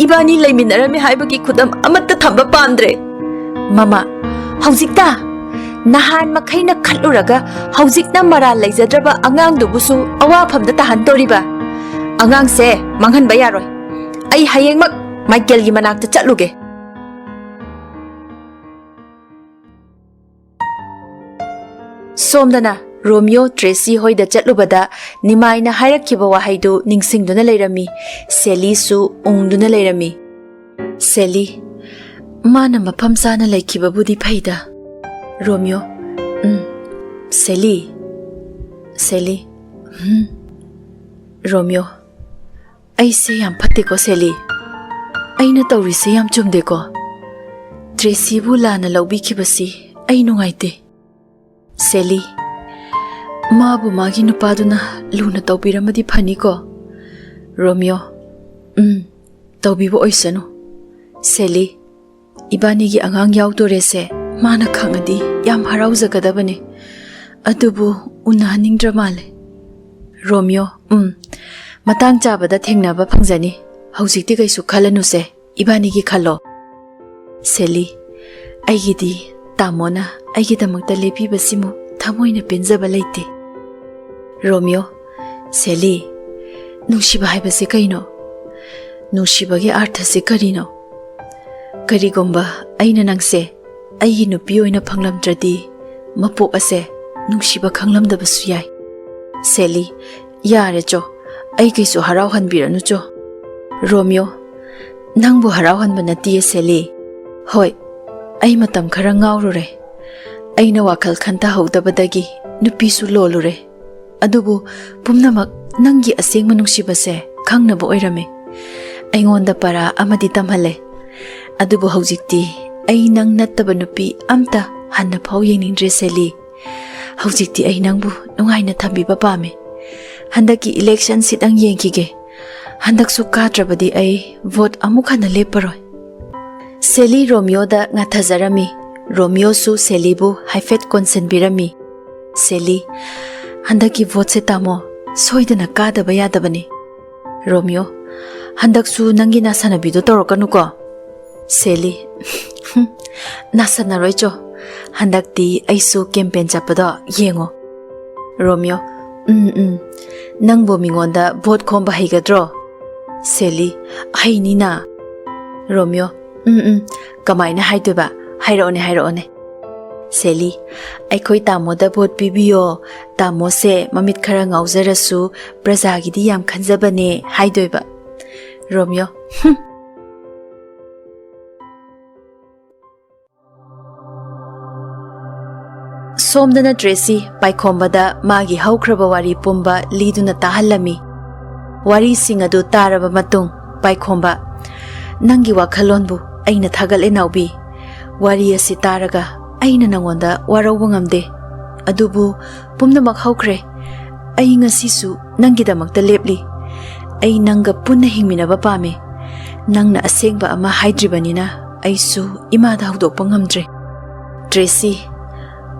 ꯏꯕꯥꯅꯤ ꯂꯩꯃꯤꯟꯅꯔꯝꯃꯤ ꯍꯥꯏꯕꯒꯤ ꯈꯨꯗꯝ ꯑꯃꯠꯇ ꯊꯝꯕ ꯄꯥꯝꯗ꯭ꯔꯦ꯫" ꯃꯃꯥ, "ꯍꯧꯖꯤꯛꯇ? ꯅꯍꯥꯟ ꯃꯈꯩꯅ ꯈꯠꯂꯨꯔꯒ ꯍꯧꯖꯤꯛꯅ ꯃꯔꯥꯜ ꯂꯩꯖꯗ꯭ꯔꯕ ꯑꯉꯥꯡꯗꯨꯕꯨꯁꯨ ꯑꯋꯥꯐꯝꯗ ꯇꯥꯍꯟꯗꯣꯔꯤꯕ? ꯑꯉꯥꯡꯁꯦ ꯃꯥꯡꯍꯟꯕ ꯌꯥꯔꯣꯏ꯫ ꯑꯩ ꯍꯌꯦꯡꯃꯛ ꯃꯥꯏꯀꯦꯜꯒꯤ ꯃꯅꯥꯛꯇ ꯆꯠꯂꯨꯒꯦ꯫" ꯁꯣꯝꯗꯅ ꯔꯣꯃꯤꯌꯣ ꯇ꯭ꯔꯦꯁꯤ ꯍꯣꯏꯗ ꯆꯠꯂꯨꯕꯗ ꯅꯤꯃꯥꯏꯅ ꯍꯥꯏꯔꯛꯈꯤꯕ ꯋꯥꯍꯩꯗꯨ ꯅꯤꯡꯁꯤꯡꯗꯨꯅ ꯂꯩꯔꯝꯃꯤ꯫ ꯁꯦꯂꯤꯁꯨ ꯎꯪꯗꯨꯅ ꯂꯩꯔꯝꯃꯤ꯫ ꯁꯦꯂꯤ, ꯃꯥꯅ ꯃꯐꯝ ꯆꯥꯅ ꯂꯩꯈꯤꯕꯕꯨꯗꯤ ꯐꯩꯗ꯫ ꯔꯣꯃꯤꯌꯣ, ꯎꯝ, ꯁꯦꯂꯤ, ꯁꯦꯂꯤ, ꯎꯝ, ꯔꯣꯃꯤꯌꯣ, ꯑꯩꯁꯦ ꯌꯥꯝ ꯐꯠꯇꯦꯀꯣ, ꯁꯦꯂꯤ꯫ ꯑꯩꯅ ꯇꯧꯔꯤꯁꯦ ꯌꯥꯝ ꯆꯨꯝꯗꯦꯀꯣ꯫ ꯇ꯭ꯔꯦꯁꯤꯕꯨ ꯂꯥꯟꯅ ꯂꯧꯕꯤꯈꯤꯕꯁꯤ ꯑꯩ ꯅꯨꯡꯉꯥꯏꯇꯦ꯫ ꯁꯦꯂꯤ, ꯃꯥꯕꯨ ꯃꯥꯒꯤ ꯅꯨꯄꯥꯗꯨꯅ ꯂꯨꯅ ꯇꯧꯕꯤꯔꯝꯃꯗꯤ ꯐꯅꯤꯀꯣ꯫ ꯔꯣꯃꯤꯌꯣ, ꯎꯝ, ꯇꯧꯕꯤꯕ ꯑꯣꯏꯁꯅꯨ꯫ ꯁꯦꯂꯤ, ꯏꯕꯥꯅꯤꯒꯤ ꯑꯉꯥꯡ ꯌꯥꯎꯗꯣꯔꯦꯁꯦ ꯃꯥꯅ ꯈꯪꯉꯗꯤ ꯌꯥꯝ ꯍꯔꯥꯎꯖꯒꯗꯕꯅꯦ꯫ ꯑꯗꯨꯕꯨ ꯎꯅꯍꯟꯅꯤꯡꯗ꯭ꯔ ꯃꯥꯜꯂꯦ꯫ ꯔꯣꯃꯤꯌꯣ, ꯎꯝ, ꯃꯇꯥꯡ ꯆꯥꯕꯗ ꯊꯦꯡꯅꯕ ꯐꯪꯖꯅꯤ꯫ ꯍꯧꯖꯤꯛꯇꯤ ꯀꯩꯁꯨ ꯈꯜꯂꯅꯨꯁꯦ, ꯏꯕꯥꯅꯤꯒꯤ ꯈꯜꯂꯣ꯫ ꯁꯦꯂꯤ, ꯑꯩꯒꯤꯗꯤ ꯇꯥꯃꯣꯅ ꯑꯩꯒꯤꯗꯃꯛꯇ ꯂꯦꯞꯄꯤꯕꯁꯤꯃꯨꯛ ꯊꯃꯣꯏꯅ ꯄꯦꯟꯖꯕ ꯂꯩꯇꯦ꯫ ꯔꯣꯃꯤꯌꯣ, ꯁꯦꯂꯤ, ꯅꯨꯡꯁꯤꯕ ꯍꯥꯏꯕꯁꯦ ꯀꯩꯅꯣ? ꯅꯨꯡꯁꯤꯕꯒꯤ ꯑꯥꯔꯊꯁꯦ ꯀꯔꯤꯅꯣ? ꯀꯔꯤꯒꯨꯝꯕ ꯑꯩꯅ ꯅꯪꯁꯦ ꯑꯩꯒꯤ ꯅꯨꯄꯤ ꯑꯣꯏꯅ ꯐꯪꯂꯝꯗ꯭ꯔꯗꯤ ꯃꯄꯣꯛ ꯑꯁꯦ ꯅꯨꯡꯁꯤꯕ ꯈꯪꯂꯝꯗꯕꯁꯨ ꯌꯥꯏ꯫ ꯁꯦꯂꯤ, ꯌꯥꯔꯦ ꯆꯣ, ꯑꯩ ꯀꯩꯁꯨ ꯍꯔꯥꯎꯍꯟꯕꯤꯔꯅꯨ ꯆꯣ꯫ ꯔꯣꯃꯤꯌꯣ, ꯅꯪꯕꯨ ꯍꯔꯥꯎꯍꯟꯕ ꯅꯠꯇꯤꯌꯦ ꯁꯦꯂꯤ꯫ ꯍꯣꯏ, ꯑꯩ ꯃꯇꯝ ꯈꯔ ꯉꯥꯎꯔꯨꯔꯦ꯫ ꯑꯩꯅ ꯋꯥꯈꯜ ꯈꯟꯊꯍꯧꯗꯕꯗꯒꯤ ꯅꯨꯄꯤꯁꯨ ꯂꯣꯜꯂꯨꯔꯦ꯫ ꯑꯗꯨꯕꯨ ꯄꯨꯝꯅꯃꯛ ꯅꯪꯒꯤ ꯑꯁꯦꯡꯕ ꯅꯨꯡꯁꯤꯕꯁꯦ ꯈꯪꯅꯕ ꯑꯣꯏꯔꯝꯃꯦ꯫ ꯑꯩꯉꯣꯟꯗ ꯄꯔꯥ ꯑꯃꯗꯤ ꯇꯝꯍꯜꯂꯦ꯫ ꯑꯗꯨꯕꯨ ꯍꯧꯖꯤꯛꯇꯤ ꯑꯩ ꯅꯪ ꯅꯠꯇꯕ ꯅꯨꯄꯤ ꯑꯝꯇ ꯍꯟꯅ ꯐꯥꯎ ꯌꯦꯡꯅꯤꯡꯗ꯭ꯔꯦ ꯁꯦꯂꯤ꯫ ꯍꯧꯖꯤꯛꯇꯤ ꯑꯩ ꯅꯪꯕꯨ ꯅꯨꯡꯉꯥꯏꯅ ꯊꯝꯕꯤꯕ ꯄꯥꯝꯃꯤ꯫ ꯍꯟꯗꯛꯀꯤ ꯏꯂꯦꯛꯁꯟ ꯁꯤꯠꯇꯪ ꯌꯦꯡꯈꯤꯒꯦ꯫ ꯍꯟꯗꯛꯁꯨ ꯀꯥꯗ꯭ꯔꯕꯗꯤ ꯑꯩ ꯚꯣꯠ ꯑꯃꯨꯛ ꯍꯟꯅ ꯂꯦꯞꯄꯔꯣꯏ꯫ ꯁꯦꯂꯤ ꯔꯣꯃꯤꯌꯣꯗ ꯉꯥꯊꯖꯔꯝꯃꯤ꯫ ꯔꯣꯃꯤꯌꯣꯁꯨ ꯁꯦꯂꯤꯕꯨ ꯍꯥꯏꯐꯦꯠ ꯀꯣꯟꯁꯤꯟꯕꯤꯔꯝꯃꯤ꯫ ꯁꯦꯂꯤ, ꯍꯟꯗꯛꯀꯤ ꯚꯣꯠꯁꯦ ꯇꯥꯃꯣ ꯁꯣꯏꯗꯅ ꯀꯥꯗꯕ ꯌꯥꯗꯕꯅꯤ꯫ ꯔꯣꯃꯤꯌꯣ, ꯍꯟꯗꯛꯁꯨ ꯅꯪꯒꯤ ꯅꯥꯁꯟꯅꯕꯤꯗꯣ ꯇꯧꯔꯛꯀꯅꯨꯀꯣ꯫ ꯁꯦꯂꯤ, ꯅꯥꯁꯟꯅꯔꯣꯏ ꯆꯣ꯫ ꯍꯟꯗꯛꯇꯤ ꯑꯩꯁꯨ ꯀꯦꯝꯄꯦꯟ ꯆꯠꯄꯗꯣ ꯌꯦꯡꯉꯣ꯫ ꯔꯣꯃꯤꯌꯣ, ꯎꯝ, ꯎꯝ꯫ ꯅꯪꯕꯨ ꯃꯤꯉꯣꯟꯗ ꯚꯣꯠ ꯈꯣꯝꯕ ꯍꯩꯒꯗ꯭ꯔꯣ? ꯁꯦꯂꯤ, ꯍꯩꯅꯤꯅ꯫ ꯔꯣꯃꯤꯌꯣ, ꯎꯝ, ꯎꯝ꯫ ꯀꯃꯥꯏꯅ ꯍꯥꯏꯗꯣꯏꯕ? ꯍꯥꯏꯔꯛꯑꯣꯅꯦ, ꯍꯥꯏꯔꯛꯑꯣꯅꯦ꯫ ꯁꯦꯂꯤ, ꯑꯩꯈꯣꯏ ꯇꯥꯃꯣꯗ ꯚꯣꯠ ꯄꯤꯕꯤꯌꯣ꯫ ꯇꯥꯃꯣꯁꯦ ꯃꯃꯤꯠ ꯈꯔ ꯉꯥꯎꯖꯔꯁꯨ ꯄ꯭ꯔꯖꯥꯒꯤꯗꯤ ꯌꯥꯝ ꯈꯟꯖꯕꯅꯦ ꯍꯥꯏꯗꯣꯏꯕ꯫ ꯔꯣꯃꯤꯌꯣ, ꯍꯨꯝ꯫ ꯁꯣꯝꯗꯅ ꯇ꯭ꯔꯦꯁꯤ ꯄꯥꯏꯈꯣꯝꯕꯗ ꯃꯥꯒꯤ ꯍꯧꯈ꯭ꯔꯕ ꯋꯥꯔꯤ ꯄꯨꯝꯕ ꯂꯤꯗꯨꯅ ꯇꯥꯍꯜꯂꯝꯃꯤ꯫ ꯋꯥꯔꯤꯁꯤꯡ ꯑꯗꯨ ꯇꯥꯔꯕ ꯃꯇꯨꯡ ꯄꯥꯏꯈꯣꯝꯕ, ꯅꯪꯒꯤ ꯋꯥꯈꯜꯂꯣꯟꯕꯨ ꯑꯩꯅ ꯊꯥꯒꯠꯂꯦ ꯅꯥꯎꯕꯤ꯫ ꯋꯥꯔꯤ ꯑꯁꯤ ꯇꯥꯔꯒ ꯑꯩꯅ ꯅꯉꯣꯟꯗ ꯋꯥꯔꯧꯕ ꯉꯝꯗꯦ꯫ ꯑꯗꯨꯕꯨ ꯄꯨꯝꯅꯃꯛ ꯍꯧꯈ꯭ꯔꯦ꯫ ꯑꯩ ꯉꯁꯤꯁꯨ ꯅꯪꯒꯤꯗꯃꯛꯇ ꯂꯦꯞꯂꯤ꯫ ꯑꯩ ꯅꯪꯒ ꯄꯨꯟꯅ ꯍꯤꯡꯃꯤꯟꯅꯕ ꯄꯥꯝꯃꯤ꯫ ꯅꯪꯅ ꯑꯁꯦꯡꯕ ꯑꯃ ꯍꯥꯏꯗ꯭ꯔꯤꯕꯅꯤꯅ ꯑꯩꯁꯨ ꯏꯃꯥꯗ ꯍꯧꯗꯣꯛꯄ ꯉꯝꯗ꯭ꯔꯦ꯫ ꯇ꯭ꯔꯦꯁꯤ,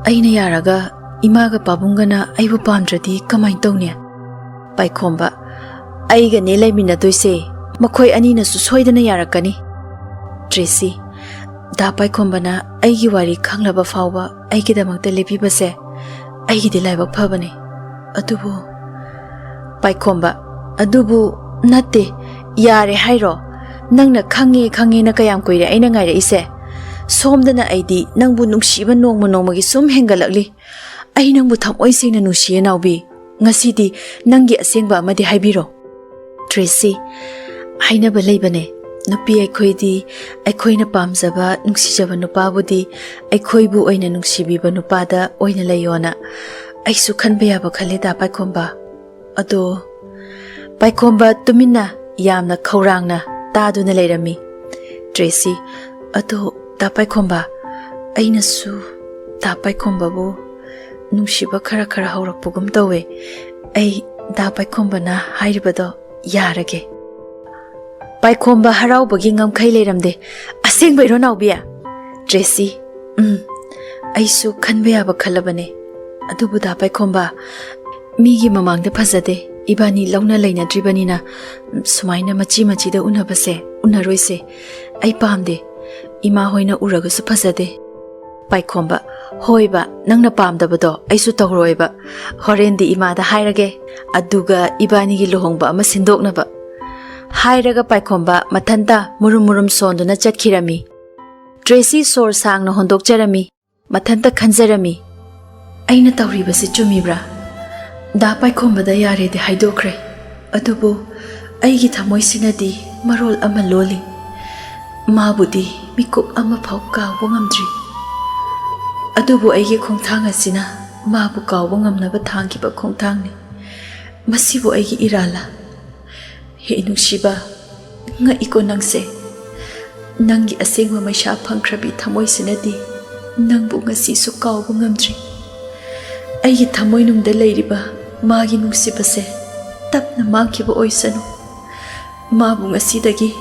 ꯑꯩꯅ ꯌꯥꯔꯒ ꯏꯃꯥꯒ ꯄꯥꯕꯨꯡꯒꯅ ꯑꯩꯕꯨ ꯄꯥꯝꯗ꯭ꯔꯗꯤ ꯀꯃꯥꯏꯅ ꯇꯧꯅꯤ? ꯄꯥꯏꯈꯣꯝꯕ, ꯑꯩꯒꯅꯦ ꯂꯩꯃꯤꯟꯅꯗꯣꯏꯁꯦ, ꯃꯈꯣꯏ ꯑꯅꯤꯅꯁꯨ ꯁꯣꯏꯗꯅ ꯌꯥꯔꯛꯀꯅꯤ꯫ ꯇ꯭ꯔꯦꯁꯤ, ꯗꯥ ꯄꯥꯏꯈꯣꯝꯕꯅ ꯑꯩꯒꯤ ꯋꯥꯔꯤ ꯈꯪꯂꯕ ꯐꯥꯎꯕ ꯑꯩꯒꯤꯗꯃꯛꯇ ꯂꯦꯞꯄꯤꯕꯁꯦ ꯑꯩꯒꯤꯗꯤ ꯂꯥꯏꯕꯛ ꯐꯕꯅꯦ꯫ ꯑꯗꯨꯕꯨ, ꯄꯥꯏꯈꯣꯝꯕ, ꯑꯗꯨꯕꯨ ꯅꯠꯇꯦ, ꯌꯥꯔꯦ ꯍꯥꯏꯔꯣ? ꯅꯪꯅ ꯈꯪꯉꯦ ꯈꯪꯉꯦꯅ ꯀꯌꯥꯝ ꯀꯨꯏꯔꯦ ꯑꯩꯅ ꯉꯥꯏꯔꯛꯏꯁꯦ? ꯁꯣꯝꯗꯅ ꯑꯩꯗꯤ ꯅꯪꯕꯨ ꯅꯨꯡꯁꯤꯕ ꯅꯣꯡꯃ ꯅꯣꯡꯃꯒꯤ ꯁꯨꯝ ꯍꯦꯟꯒꯠꯂꯛꯂꯤ꯫ ꯑꯩ ꯅꯪꯕꯨ ꯊꯃꯣꯏ ꯁꯦꯡꯅ ꯅꯨꯡꯁꯤꯌꯦ ꯅꯥꯎꯕꯤ꯫ ꯉꯁꯤꯗꯤ ꯅꯪꯒꯤ ꯑꯁꯦꯡꯕ ꯑꯃꯗꯤ ꯍꯥꯏꯕꯤꯔꯣ꯫ ꯇ꯭ꯔꯦꯁꯤ, ꯍꯥꯏꯅꯕ ꯂꯩꯕꯅꯦ, ꯅꯨꯄꯤ ꯑꯩꯈꯣꯏꯗꯤ ꯑꯩꯈꯣꯏꯅ ꯄꯥꯝꯖꯕ, ꯅꯨꯡꯁꯤꯖꯕ ꯅꯨꯄꯥꯕꯨꯗꯤ ꯑꯩꯈꯣꯏꯕꯨ ꯑꯣꯏꯅ ꯅꯨꯡꯁꯤꯕꯤꯕ ꯅꯨꯄꯥꯗ ꯑꯣꯏꯅ ꯂꯩꯌꯣꯅ꯫ ꯑꯩꯁꯨ ꯈꯟꯕ ꯌꯥꯕ ꯈꯜꯂꯦ ꯗꯥ ꯄꯥꯏꯈꯣꯝꯕ꯫ ꯑꯗꯣ, ꯄꯥꯏꯈꯣꯝꯕ ꯇꯨꯃꯤꯟꯅ ꯌꯥꯝꯅ ꯈꯧꯔꯥꯡꯅ ꯇꯥꯗꯨꯅ ꯂꯩꯔꯝꯃꯤ꯫ ꯇ꯭ꯔꯦꯁꯤ, ꯑꯗꯣ ꯗꯥ ꯄꯥꯏꯈꯣꯝꯕ, ꯑꯩꯅꯁꯨ ꯗꯥ ꯄꯥꯏꯈꯣꯝꯕꯕꯨ ꯅꯨꯡꯁꯤꯕ ꯈꯔ ꯈꯔ ꯍꯧꯔꯛꯄꯒꯨꯝ ꯇꯧꯋꯦ꯫ ꯑꯩ ꯗꯥ ꯄꯥꯏꯈꯣꯝꯕꯅ ꯍꯥꯏꯔꯤꯕꯗꯣ ꯌꯥꯔꯒꯦ꯫ ꯄꯥꯏꯈꯣꯝꯕ ꯍꯔꯥꯎꯕꯒꯤ ꯉꯝꯈꯩ ꯂꯩꯔꯝꯗꯦ꯫ "ꯑꯁꯦꯡꯕꯩꯔꯣ ꯅꯥꯎꯕꯤ?" ꯇ꯭ꯔꯦꯁꯤ, "ꯎꯝ, ꯑꯩꯁꯨ ꯈꯟꯕ ꯌꯥꯕ ꯈꯜꯂꯕꯅꯦ꯫ ꯑꯗꯨꯕꯨ ꯗꯥ ꯄꯥꯏꯈꯣꯝꯕ, ꯃꯤꯒꯤ ꯃꯃꯥꯡꯗ ꯐꯖꯗꯦ꯫ ꯏꯕꯥꯅꯤ ꯂꯧꯅ ꯂꯩꯅꯗ꯭ꯔꯤꯕꯅꯤꯅ ꯁꯨꯃꯥꯏꯅ ꯃꯆꯤ ꯃꯆꯤꯗ ꯎꯅꯕꯁꯦ ꯎꯅꯔꯣꯏꯁꯦ꯫ ꯑꯩ ꯄꯥꯝꯗꯦ꯫ ꯏꯃꯥ ꯍꯣꯏꯅ ꯎꯔꯒꯁꯨ ꯐꯖꯗꯦ꯫" ꯄꯥꯏꯈꯣꯝꯕ, "ꯍꯣꯏꯕ, ꯅꯪꯅ ꯄꯥꯝꯗꯕꯗꯣ ꯑꯩꯁꯨ ꯇꯧꯔꯣꯏꯕ꯫ ꯍꯣꯔꯦꯟꯗꯤ ꯏꯃꯥꯗ ꯍꯥꯏꯔꯒꯦ, ꯑꯗꯨꯒ ꯏꯕꯥꯅꯤꯒꯤ ꯂꯨꯍꯣꯡꯕ ꯑꯃ ꯁꯤꯟꯗꯣꯛꯅꯕ꯫" ꯍꯥꯏꯔꯒ ꯄꯥꯏꯈꯣꯝꯕ ꯃꯊꯟꯇ ꯃꯨꯔꯨꯝ ꯃꯨꯔꯨꯝ ꯁꯣꯟꯗꯨꯅ ꯆꯠꯈꯤꯔꯝꯃꯤ꯫ ꯇ꯭ꯔꯦꯁꯤ ꯁꯣꯔ ꯁꯥꯡꯅ ꯍꯣꯟꯗꯣꯛꯆꯔꯝꯃꯤ꯫ ꯃꯊꯟꯇ ꯈꯟꯖꯔꯝꯃꯤ, "ꯑꯩꯅ ꯇꯧꯔꯤꯕꯁꯤ ꯆꯨꯝꯃꯤꯕ꯭ꯔꯥ? ꯗꯥ ꯄꯥꯏꯈꯣꯝꯕꯗ ꯌꯥꯔꯦꯗꯤ ꯍꯥꯏꯗꯣꯛꯈ꯭ꯔꯦ, ꯑꯗꯨꯕꯨ ꯑꯩꯒꯤ ꯊꯃꯣꯏꯁꯤꯅꯗꯤ ꯃꯔꯣꯜ ꯑꯃ ꯂꯣꯜꯂꯤ꯫ ꯃꯥꯕꯨꯗꯤ ꯃꯤꯀꯨꯞ ꯑꯃꯐꯥꯎ ꯀꯥꯎꯕ ꯉꯝꯗ꯭ꯔꯤ꯫ ꯑꯗꯨꯕꯨ ꯑꯩꯒꯤ ꯈꯣꯡꯊꯥꯡ ꯑꯁꯤꯅ ꯃꯥꯕꯨ ꯀꯥꯎꯕ ꯉꯝꯅꯕ ꯊꯥꯡꯈꯤꯕ ꯈꯣꯡꯊꯥꯡꯅꯤ꯫ ꯃꯁꯤꯕꯨ ꯑꯩꯒꯤ ꯏꯔꯥꯜꯂꯥ? ꯍꯦ ꯅꯨꯡꯁꯤꯕ, ꯉꯛꯏꯀꯣ ꯅꯪꯁꯦ꯫ ꯅꯪꯒꯤ ꯑꯁꯦꯡꯕ ꯃꯩꯁꯥ ꯐꯪꯈ꯭ꯔꯕꯤ ꯊꯃꯣꯏꯁꯤꯅꯗꯤ ꯅꯪꯕꯨ ꯉꯁꯤꯁꯨ ꯀꯥꯎꯕ ꯉꯝꯗ꯭ꯔꯤ꯫ ꯑꯩꯒꯤ ꯊꯃꯣꯏꯅꯨꯡꯗ ꯂꯩꯔꯤꯕ ꯃꯥꯒꯤ ꯅꯨꯡꯁꯤꯕꯁꯦ ꯇꯞꯅ ꯃꯥꯡꯈꯤꯕ ꯑꯣꯏꯁꯅꯨ꯫ ꯃꯥꯕꯨ ꯉꯁꯤꯗꯒꯤ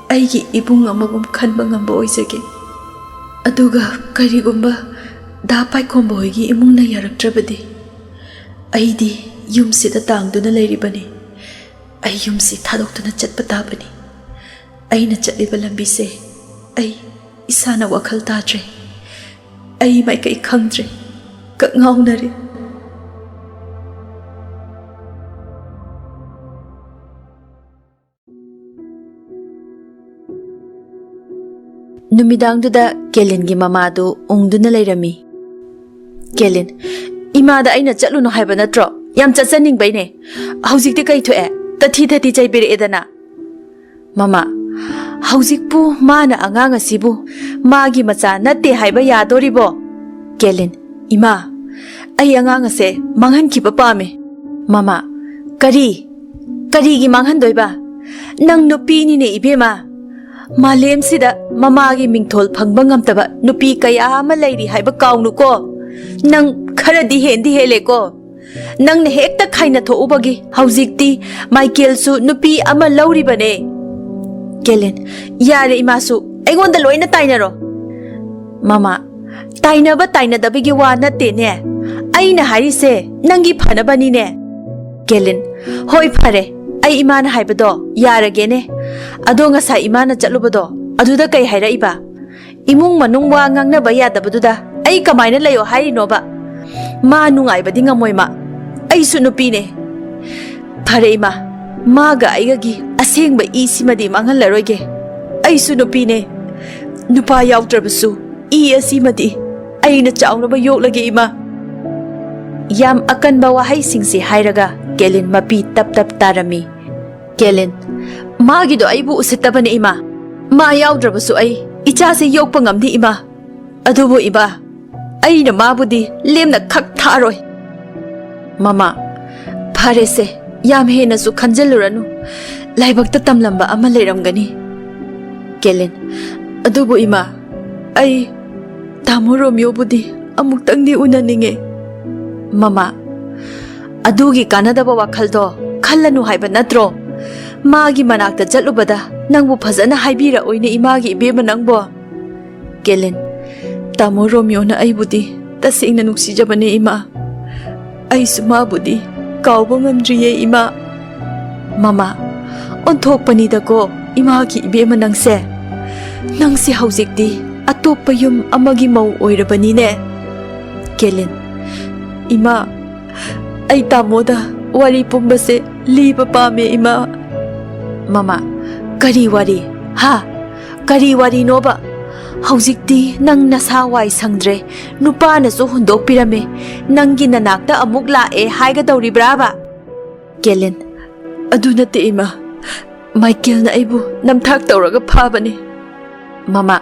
ꯑꯩꯒꯤ ꯏꯕꯨꯡ ꯑꯃꯒꯨꯝ ꯈꯟꯕ ꯉꯝꯕ ꯑꯣꯏꯖꯒꯦ꯫ ꯑꯗꯨꯒ ꯀꯔꯤꯒꯨꯝꯕ ꯗꯥ ꯄꯥꯏꯈꯣꯝꯕ ꯍꯣꯏꯒꯤ ꯏꯃꯨꯡꯅ ꯌꯥꯔꯛꯇ꯭ꯔꯕꯗꯤ, ꯑꯩꯗꯤ ꯌꯨꯝꯁꯤꯗ ꯇꯥꯡꯗꯨꯅ ꯂꯩꯔꯤꯕꯅꯤ꯫ ꯑꯩ ꯌꯨꯝꯁꯤ ꯊꯥꯗꯣꯛꯇꯨꯅ ꯆꯠꯄ ꯇꯥꯕꯅꯤ꯫ ꯑꯩꯅ ꯆꯠꯂꯤꯕ ꯂꯝꯕꯤꯁꯦ ꯑꯩ ꯏꯁꯥꯅ ꯋꯥꯈꯜ ꯇꯥꯗ꯭ꯔꯦ꯫ ꯑꯩ ꯃꯥꯏꯀꯩ ꯈꯪꯗ꯭ꯔꯦ꯫ ꯀꯛꯉꯥꯎꯅꯔꯦ꯫ ꯅꯨꯃꯤꯗꯥꯡꯗꯨꯗ ꯀꯦꯂꯤꯟꯒꯤ ꯃꯃꯥꯗꯨ ꯎꯪꯗꯨꯅ ꯂꯩꯔꯝꯃꯤ꯫ ꯀꯦꯂꯤꯟ, "ꯏꯃꯥꯗ ꯑꯩꯅ ꯆꯠꯂꯨꯅꯨ ꯍꯥꯏꯕ ꯅꯠꯇ꯭ꯔꯣ? ꯌꯥꯝ ꯆꯠꯆꯅꯤꯡꯕꯩꯅꯦ꯫ ꯍꯧꯖꯤꯛꯇꯤ ꯀꯩ ꯊꯣꯛꯑꯦ? ꯇꯊꯤ ꯊꯊꯤ ꯆꯩꯕꯤꯔꯛꯑꯦꯗꯅ꯫" ꯃꯃꯥ, "ꯍꯧꯖꯤꯛꯄꯨ ꯃꯥꯅ ꯑꯉꯥꯡ ꯑꯁꯤꯕꯨ ꯃꯥꯒꯤ ꯃꯆꯥ ꯅꯠꯇꯦ ꯍꯥꯏꯕ ꯌꯥꯗꯣꯔꯤꯕꯣ?" ꯀꯦꯂꯤꯟ, "ꯏꯃꯥ, ꯑꯩ ꯑꯉꯥꯡ ꯑꯁꯦ ꯃꯥꯡꯍꯟꯈꯤꯕ ꯄꯥꯝꯃꯦ꯫" ꯃꯃꯥ, "ꯀꯔꯤ? ꯀꯔꯤꯒꯤ ꯃꯥꯡꯍꯟꯗꯣꯏꯕ? ꯅꯪ ꯅꯨꯄꯤꯅꯤꯅꯦ ꯏꯕꯦꯝꯃ꯫ ꯃꯥꯂꯦꯝꯁꯤꯗ ꯃꯃꯥꯒꯤ ꯃꯤꯡꯊꯣꯜ ꯐꯪꯕ ꯉꯝꯗꯕ ꯅꯨꯄꯤ ꯀꯌꯥ ꯑꯃ ꯂꯩꯔꯤ ꯍꯥꯏꯕ ꯀꯥꯎꯅꯨꯀꯣ꯫ ꯅꯪ ꯈꯔꯗꯤ ꯍꯦꯟꯗꯤ ꯍꯦꯜꯂꯦꯀꯣ꯫ ꯅꯪꯅ ꯍꯦꯛꯇ ꯈꯥꯏꯅ ꯊꯣꯛꯎꯕꯒꯤ ꯍꯧꯖꯤꯛꯇꯤ ꯃꯥꯏꯀꯦꯜꯁꯨ ꯅꯨꯄꯤ ꯑꯃ ꯂꯧꯔꯤꯕꯅꯦ꯫" ꯀꯦꯂꯤꯟ, "ꯌꯥꯔꯦ ꯏꯃꯥꯁꯨ, ꯑꯩꯉꯣꯟꯗ ꯂꯣꯏꯅ ꯇꯥꯏꯅꯔꯣ꯫" ꯃꯃꯥ, "ꯇꯥꯏꯅꯕ ꯇꯥꯏꯅꯗꯕꯒꯤ ꯋꯥ ꯅꯠꯇꯦꯅꯦ꯫ ꯑꯩꯅ ꯍꯥꯏꯔꯤꯁꯦ ꯅꯪꯒꯤ ꯐꯅꯕꯅꯤꯅꯦ꯫" ꯀꯦꯂꯤꯟ, "ꯍꯣꯏ ꯐꯔꯦ, ꯑꯩ ꯏꯃꯥꯅ ꯍꯥꯏꯕꯗꯣ ꯌꯥꯔꯒꯦꯅꯦ꯫ ꯑꯗꯣ ꯉꯁꯥꯏ ꯏꯃꯥꯅ ꯆꯠꯂꯨꯕꯗꯣ ꯑꯗꯨꯗ ꯀꯩ ꯍꯥꯏꯔꯛꯏꯕ? ꯏꯃꯨꯡ ꯃꯅꯨꯡ ꯋꯥ ꯉꯥꯡꯅꯕ ꯌꯥꯗꯕꯗꯨꯗ ꯑꯩ ꯀꯃꯥꯏꯅ ꯂꯩꯌꯣ ꯍꯥꯏꯔꯤꯅꯣꯕ? ꯃꯥ ꯅꯨꯡꯉꯥꯏꯕꯗꯤ ꯉꯝꯃꯣꯏ ꯃꯥ꯫ ꯑꯩꯁꯨ ꯅꯨꯄꯤꯅꯦ꯫" "ꯐꯔꯦ ꯏꯃꯥ, ꯃꯥꯒ ꯑꯩꯒꯒꯤ ꯑꯁꯦꯡꯕ ꯏꯁꯤꯃꯗꯤ ꯃꯥꯡꯍꯜꯂꯔꯣꯏꯒꯦ꯫ ꯑꯩꯁꯨ ꯅꯨꯄꯤꯅꯦ꯫ ꯅꯨꯄꯥ ꯌꯥꯎꯗ꯭ꯔꯕꯁꯨ ꯏ ꯑꯁꯤꯃꯗꯤ ꯑꯩꯅ ꯆꯥꯎꯅꯕ ꯌꯣꯛꯂꯒꯦ ꯏꯃꯥ꯫" ꯌꯥꯝ ꯑꯀꯟꯕ ꯋꯥꯍꯩꯁꯤꯡꯁꯤ ꯍꯥꯏꯔꯒ ꯀꯦꯂꯤꯟ ꯃꯄꯤ ꯇꯞ ꯇꯞ ꯇꯥꯔꯝꯃꯤ꯫ ꯀꯦꯂꯤꯟ, "ꯃꯥꯒꯤꯗꯣ ꯑꯩꯕꯨ ꯎꯁꯤꯠꯇꯕꯅꯦ ꯏꯃꯥ꯫ ꯃꯥ ꯌꯥꯎꯗ꯭ꯔꯕꯁꯨ ꯑꯩ ꯏꯆꯥꯁꯦ ꯌꯣꯛꯄ ꯉꯝꯅꯤ ꯏꯃꯥ꯫ ꯑꯗꯨꯕꯨ ꯏꯃꯥ, ꯑꯩꯅ ꯃꯥꯕꯨꯗꯤ ꯂꯦꯝꯅ ꯈꯛ ꯊꯥꯔꯣꯏ꯫" ꯃꯃꯥ, "ꯐꯔꯦꯁꯦ, ꯌꯥꯝ ꯍꯦꯟꯅꯁꯨ ꯈꯟꯖꯤꯜꯂꯨꯔꯅꯨ꯫ ꯂꯥꯏꯕꯛꯇ ꯇꯝꯂꯝꯕ ꯑꯃ ꯂꯩꯔꯝꯒꯅꯤ꯫" ꯀꯦꯂꯤꯟ, "ꯑꯗꯨꯕꯨ ꯏꯃꯥ, ꯑꯩ ꯇꯥꯃꯣ ꯔꯣꯃꯤꯌꯣꯕꯨꯗꯤ ꯑꯃꯨꯛꯇꯪꯗꯤ ꯎꯅꯅꯤꯡꯉꯦ꯫" ꯃꯃꯥ, "ꯑꯗꯨꯒꯤ ꯀꯥꯟꯅꯗꯕ ꯋꯥꯈꯜꯗꯣ ꯈꯜꯂꯅꯨ ꯍꯥꯏꯕ ꯅꯠꯇ꯭ꯔꯣ? ꯃꯥꯒꯤ ꯃꯅꯥꯛꯇ ꯆꯠꯂꯨꯕꯗ ꯅꯪꯕꯨ ꯐꯖꯅ ꯍꯥꯏꯕꯤꯔꯛꯑꯣꯏꯅꯦ ꯏꯃꯥꯒꯤ ꯏꯕꯦꯝꯃ ꯅꯪꯕꯣ꯫" ꯀꯦꯂꯤꯟ, "ꯇꯥꯃꯣ ꯔꯣꯃꯤꯌꯣꯅ ꯑꯩꯕꯨꯗꯤ ꯇꯁꯦꯡꯅ ꯅꯨꯡꯁꯤꯖꯕꯅꯦ ꯏꯃꯥ꯫ ꯑꯩꯁꯨ ꯃꯥꯕꯨꯗꯤ ꯀꯥꯎꯕ ꯉꯝꯗ꯭ꯔꯤꯌꯦ, ꯏꯃꯥ꯫ ꯃꯃꯥ, ꯑꯣꯟꯊꯣꯛꯄꯅꯤꯗꯀꯣ ꯏꯃꯥꯒꯤ ꯏꯕꯦꯝꯃ ꯅꯪꯁꯦ꯫ ꯅꯪꯁꯦ ꯍꯧꯖꯤꯛꯇꯤ ꯑꯇꯣꯞꯄ ꯌꯨꯝ ꯑꯃꯒꯤ ꯃꯧ ꯑꯣꯏꯔꯕꯅꯤꯅꯦ꯫ ꯀꯦꯂꯤꯟ, ꯏꯃꯥ, ꯑꯩ ꯇꯥꯃꯣꯗ ꯋꯥꯔꯤ ꯄꯨꯝꯕꯁꯦ ꯂꯤꯕ ꯄꯥꯝꯃꯦ, ꯏꯃꯥ꯫ ꯃꯃꯥ, ꯀꯔꯤ ꯋꯥꯔꯤ? ꯍꯥ? ꯀꯔꯤ ꯋꯥꯔꯤꯅꯣꯕ? ꯍꯧꯖꯤꯛꯇꯤ ꯅꯪ ꯅꯁꯥ ꯋꯥꯏ ꯁꯪꯗ꯭ꯔꯦ, ꯅꯨꯄꯥꯅꯁꯨ ꯍꯨꯟꯗꯣꯛꯄꯤꯔꯝꯃꯦ, ꯅꯪꯒꯤ ꯅꯅꯥꯛꯇ ꯑꯃꯨꯛ ꯂꯥꯛꯑꯦ ꯍꯥꯏꯒꯗꯧꯔꯤꯕ꯭ꯔꯥꯕ? ꯀꯦꯂꯤꯟ, ꯑꯗꯨ ꯅꯠꯇꯦ, ꯏꯃꯥ꯫ ꯃꯥꯏꯀꯦꯜꯅ ꯑꯩꯕꯨ ꯅꯝꯊꯥꯛ ꯇꯧꯔꯒ ꯐꯥꯕꯅꯤ꯫ ꯃꯃꯥ,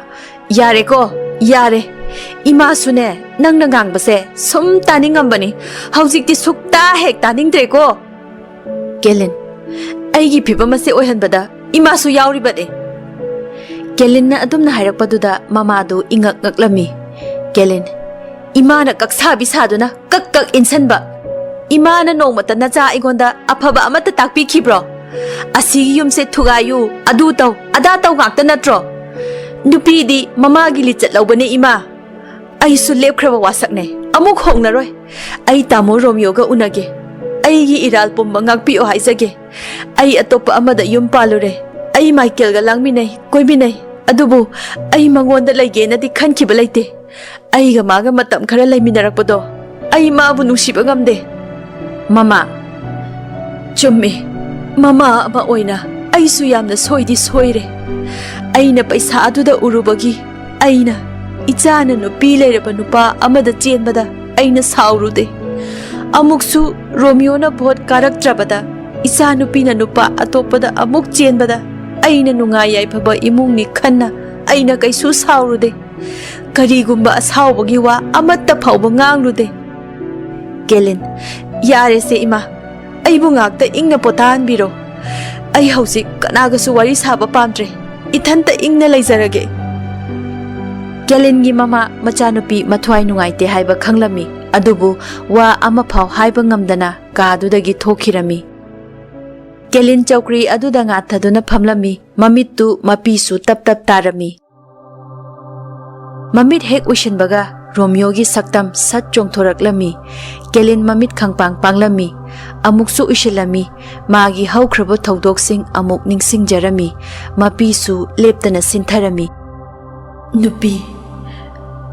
ꯌꯥꯔꯦꯀꯣ, ꯌꯥꯔꯦ꯫ ꯏꯃꯥꯁꯨꯅꯦ, ꯅꯪꯅ ꯉꯥꯡꯕꯁꯦ ꯁꯨꯝ ꯇꯥꯅꯤꯡꯉꯝꯕꯅꯤ, ꯍꯧꯖꯤꯛꯇꯤ ꯁꯨꯛꯇꯥ ꯍꯦꯛ ꯇꯥꯅꯤꯡꯗ꯭ꯔꯦꯀꯣ꯫ ꯀꯦꯂꯤꯟ, ꯑꯩꯒꯤ ꯐꯤꯕꯝ ꯑꯁꯤ ꯑꯣꯏꯍꯟꯕꯗ ꯏꯃꯥꯁꯨ ꯌꯥꯎꯔꯤꯕꯅꯤ꯫ ꯀꯦꯂꯤꯟꯅ ꯑꯗꯨꯝꯅ ꯍꯥꯏꯔꯛꯄꯗꯨꯗ ꯃꯃꯥꯗꯨ ꯏꯉꯛ ꯉꯛꯂꯝꯃꯤ꯫ ꯀꯦꯂꯤꯟ, ꯏꯃꯥꯅ ꯀꯛꯁꯥꯕꯤ ꯁꯥꯗꯨꯅ ꯀꯛ ꯀꯛ ꯏꯟꯁꯟꯕ꯫ ꯏꯃꯥꯅ ꯅꯣꯡꯃꯇ ꯅꯆꯥ ꯑꯩꯉꯣꯟꯗ ꯑꯐꯕ ꯑꯃꯠꯇ ꯇꯥꯛꯄꯤꯈꯤꯕ꯭ꯔꯣ? ꯑꯁꯤꯒꯤ ꯌꯨꯝꯁꯦ ꯊꯨꯒꯥꯏꯌꯨ, ꯑꯗꯨ ꯇꯧ, ꯑꯗꯥ ꯇꯧ ꯉꯥꯛꯇ ꯅꯠꯇ꯭ꯔꯣ? ꯅꯨꯄꯤꯗꯤ ꯃꯃꯥꯒꯤ ꯂꯤꯆꯠ ꯂꯧꯕꯅꯦ, ꯏꯃꯥ꯫ ꯑꯩꯁꯨ ꯂꯦꯞꯈ꯭ꯔꯕ ꯋꯥꯁꯛꯅꯦ, ꯑꯃꯨꯛ ꯍꯣꯡꯂꯔꯣꯏ꯫ ꯑꯩ ꯇꯥꯃꯣ ꯔꯣꯃꯤꯌꯣꯒ ꯎꯅꯒꯦ꯫ ꯑꯩꯒꯤ ꯏꯔꯥꯜ ꯄꯨꯝꯕ ꯉꯥꯛꯄꯤꯌꯣ ꯍꯥꯏꯖꯒꯦ꯫ ꯑꯩ ꯑꯇꯣꯞꯄ ꯑꯃꯗ ꯌꯨꯝ ꯄꯥꯜꯂꯨꯔꯦ꯫ ꯑꯩ ꯃꯥꯏꯀꯦꯜꯒ ꯂꯥꯡꯃꯤꯟꯅꯩ, ꯀꯣꯏꯃꯤꯟꯅꯩ꯫ ꯑꯗꯨꯕꯨ ꯑꯩ ꯃꯉꯣꯟꯗ ꯂꯩꯒꯦꯅꯗꯤ ꯈꯟꯈꯤꯕ ꯂꯩꯇꯦ꯫ ꯑꯩꯒ ꯃꯥꯒ ꯃꯇꯝ ꯈꯔ ꯂꯩꯃꯤꯟꯅꯔꯛꯄꯗꯣ ꯑꯩ ꯃꯥꯕꯨ ꯅꯨꯡꯁꯤꯕ ꯉꯝꯗꯦ꯫ ꯃꯃꯥ, ꯆꯨꯝꯃꯤ꯫ ꯃꯃꯥ ꯑꯃ ꯑꯣꯏꯅ ꯑꯩꯁꯨ ꯌꯥꯝꯅ ꯁꯣꯏꯗꯤ ꯁꯣꯏꯔꯦ꯫ ꯑꯩꯅ ꯄꯩꯁꯥ ꯑꯗꯨꯗ ꯎꯔꯨꯕꯒꯤ ꯑꯩꯅ ꯏꯆꯥꯅ ꯅꯨꯄꯤ ꯂꯩꯔꯕ ꯅꯨꯄꯥ ꯑꯃꯗ ꯆꯦꯟꯕꯗ ꯑꯩꯅ ꯁꯥꯎꯔꯨꯗꯦ꯫ ꯑꯃꯨꯛꯁꯨ ꯔꯣꯃꯤꯌꯣꯅ ꯚꯣꯠ ꯀꯥꯔꯛꯇ꯭ꯔꯕꯗ ꯏꯆꯥꯅꯨꯄꯤꯅ ꯅꯨꯄꯥ ꯑꯇꯣꯞꯄꯗ ꯑꯃꯨꯛ ꯆꯦꯟꯕꯗ ꯑꯩꯅ ꯅꯨꯡꯉꯥꯏ ꯌꯥꯏꯐꯕ ꯏꯃꯨꯡꯅꯤ ꯈꯟꯅ ꯑꯩꯅ ꯀꯩꯁꯨ ꯁꯥꯎꯔꯨꯗꯦ꯫ ꯀꯔꯤꯒꯨꯝꯕ ꯑꯁꯥꯎꯕꯒꯤ ꯋꯥ ꯑꯃꯠꯇ ꯐꯥꯎꯕ ꯉꯥꯡꯂꯨꯗꯦ꯫ ꯀꯦꯂꯤꯟ, ꯌꯥꯔꯦꯁꯦ ꯏꯃꯥ, ꯑꯩꯕꯨ ꯉꯥꯛꯇ ꯏꯪꯅ ꯄꯣꯊꯥꯍꯟꯕꯤꯔꯣ꯫ ꯑꯩ ꯍꯧꯖꯤꯛ ꯀꯅꯥꯒꯁꯨ ꯋꯥꯔꯤ ꯁꯥꯕ ꯄꯥꯝꯗ꯭ꯔꯦ꯫ ꯏꯊꯟꯇ ꯏꯪꯅ ꯂꯩꯖꯔꯒꯦ꯫ ꯀꯦꯂꯤꯟꯒꯤ ꯃꯃꯥ ꯃꯆꯥꯅꯨꯄꯤ ꯃꯊ꯭ꯋꯥꯏ ꯅꯨꯡꯉꯥꯏꯇꯦ ꯍꯥꯏꯕ ꯈꯪꯂꯝꯃꯤ, ꯑꯗꯨꯕꯨ ꯋꯥ ꯑꯃꯐꯥꯎ ꯍꯥꯏꯕ ꯉꯝꯗꯅ ꯀꯥꯗꯨꯗꯒꯤ ꯊꯣꯛꯈꯤꯔꯝꯃꯤ꯫ ꯀꯦꯂꯤꯟ ꯆꯧꯀ꯭ꯔꯤ ꯑꯗꯨꯗ ꯉꯥꯊꯗꯨꯅ ꯐꯝꯂꯝꯃꯤ, ꯃꯃꯤꯠꯇꯨ ꯃꯄꯤꯁꯨ ꯇꯞ ꯇꯞ ꯇꯥꯔꯝꯃꯤ꯫ ꯃꯃꯤꯠ ꯍꯦꯛ ꯎꯏꯁꯤꯟꯕꯒ ꯔꯣꯃꯤꯌꯣꯒꯤ ꯁꯛꯇꯝ ꯁꯠ ꯆꯣꯡꯊꯣꯔꯛꯂꯝꯃꯤ꯫ ꯀꯦꯂꯤꯟ ꯃꯃꯤꯠ ꯈꯪꯄꯥꯡ ꯄꯥꯡꯂꯝꯃꯤ꯫ ꯑꯃꯨꯛꯁꯨ ꯎꯏꯁꯤꯜꯂꯝꯃꯤ꯫ ꯃꯥꯒꯤ ꯍꯧꯈ꯭ꯔꯕ ꯊꯧꯗꯣꯛꯁꯤꯡ ꯑꯃꯨꯛ ꯅꯤꯡꯁꯤꯡꯖꯔꯝꯃꯤ꯫ ꯃꯄꯤꯁꯨ ꯂꯦꯞꯇꯅ ꯁꯤꯟꯊꯔꯝꯃꯤ꯫ "ꯅꯨꯄꯤ,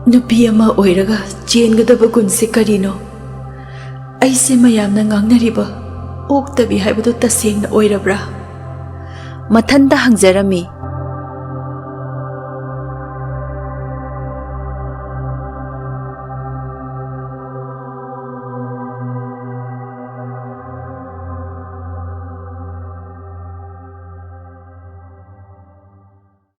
ꯅꯨꯄꯤ ꯑꯃ ꯑꯣꯏꯔꯒ ꯆꯦꯟꯒꯗꯕ ꯒꯨꯟꯁꯦ ꯀꯔꯤꯅꯣ? ꯑꯩꯁꯦ ꯃꯌꯥꯝꯅ ꯉꯥꯡꯅꯔꯤꯕ ꯑꯣꯛꯇꯕꯤ ꯍꯥꯏꯕꯗꯨ ꯇꯁꯦꯡꯅ ꯑꯣꯏꯔꯕ꯭ꯔꯥ?" ꯃꯊꯟꯇ ꯍꯪꯖꯔꯝꯃꯤ꯫